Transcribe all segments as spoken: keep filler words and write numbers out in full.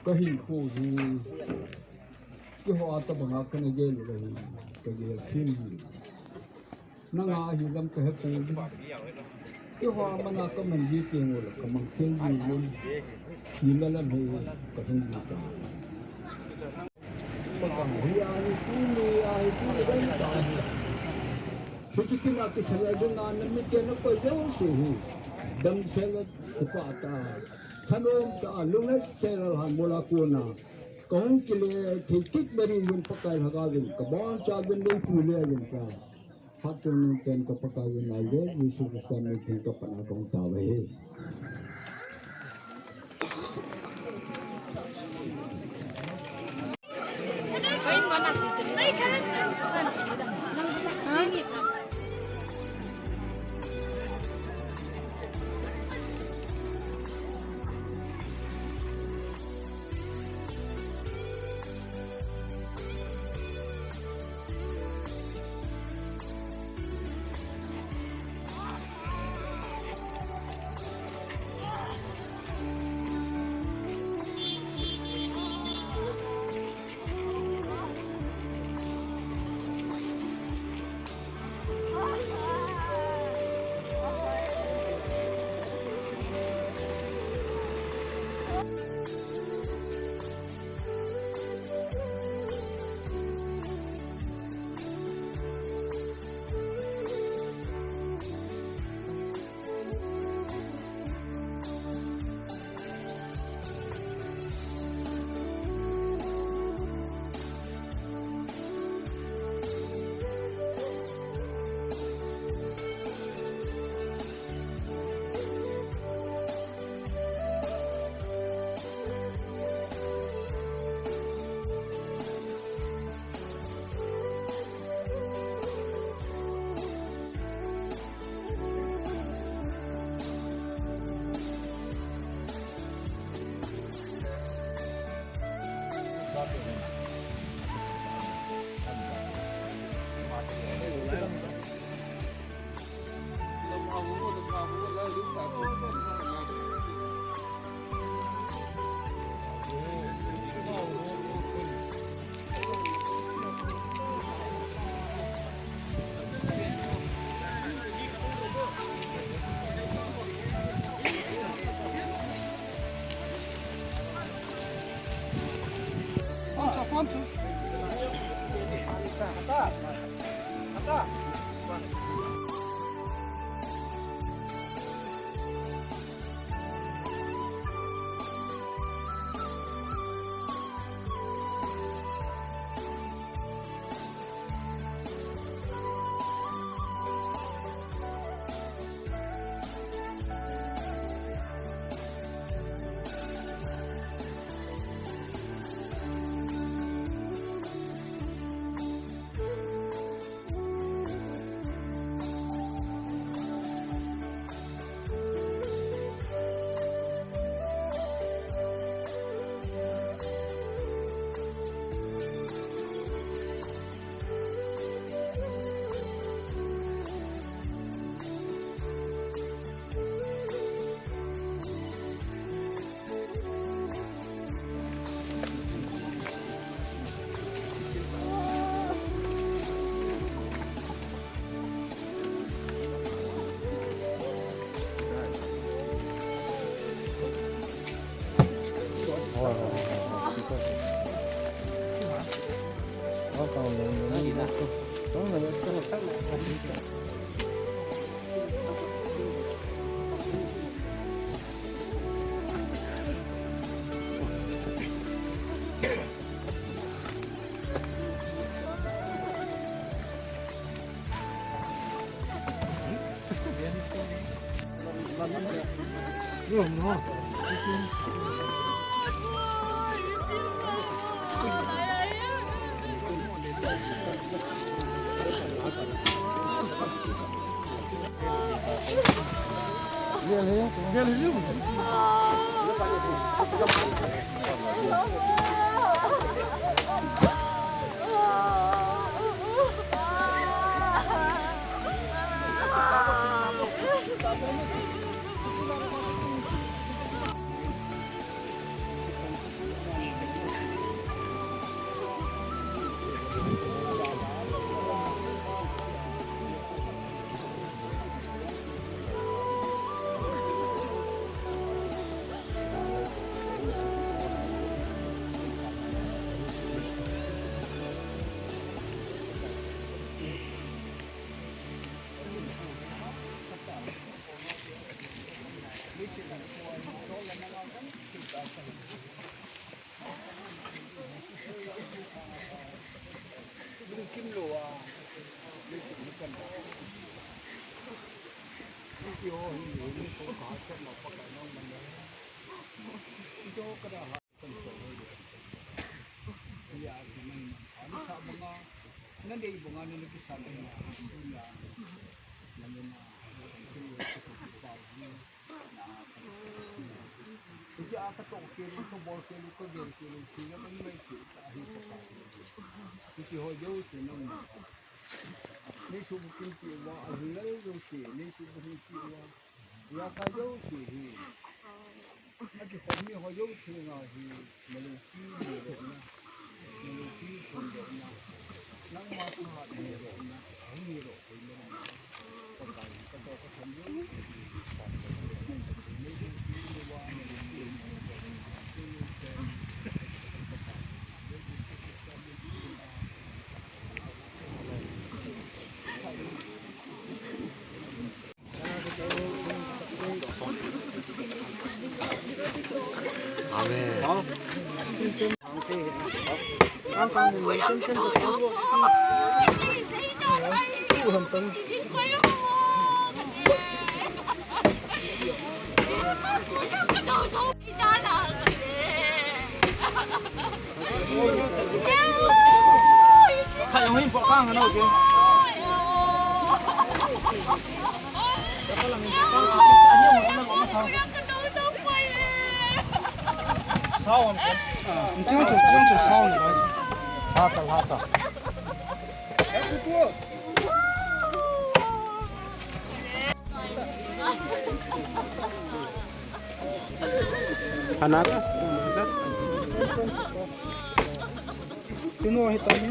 Kahinkho hi, keiho a tabanga kana gel u ahi, kagel sin hi. Nanga ahi lam kahe poi. Keiho a mana kaman ji teng ule kamang thei ji uvin. Hila lam hi kahin ji ta. Pakang hi ahi, tuni ahi, tuni dam ta ahi. Hiche kin a kisel a ding a namit a nakoi jouse hi damsel a kipah tah, thanom tah, lunglhaisel a lhan mol a kona kahung kile thei kit nadiuvin Pakai Lhagaovin kabonchauvin neipuiye uvin ta. Phat chungnung pen ka Pakai in nalai le, Jesu Christa min theng ka pat a kahung tao ahi. Iti ho hi, hi, ni ko ka chat ma pa ka nang man le. Ito ka da ha. Kan ko ho de. Ya, ki mai man. Ani sa banga. Nan de banga ni ki sa na. Ya. Nan de na. Ki sa na. Hiche a ka toh kei u, ka bol kei u, ka gel kei u, thil a kan mai kei u, ka hi ka pa. Hiche ho jouse nangma. Nei subukim kei uva, a hinglel jouse, nei subukim kei uva. Ijat a jouse hi. Akikhom mi ho jouse nga hi, malungpi neidohna. Malungpi phondohna. Nangma thahat neidohna. Hung neidoh. Amen. Sao. Chung chung chung chung sao ni. Hata hata. Anaka. Tuno hi tani.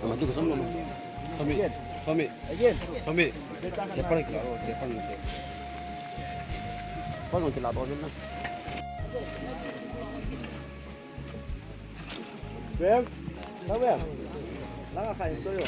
Mati ko som lo. Somi. Somi. Again. Somi. Chepan kila, oh, chepan kila. Chepan kila to na. Bem. Langa khai to yo.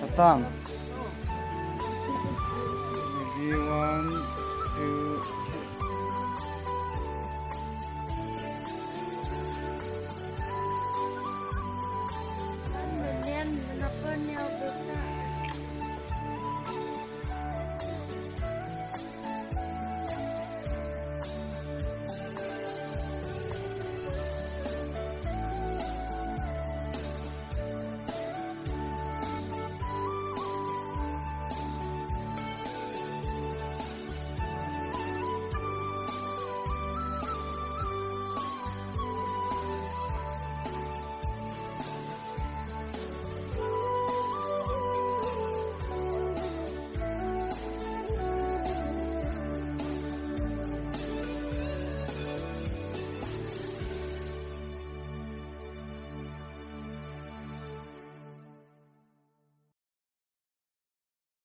Atang. Everyone.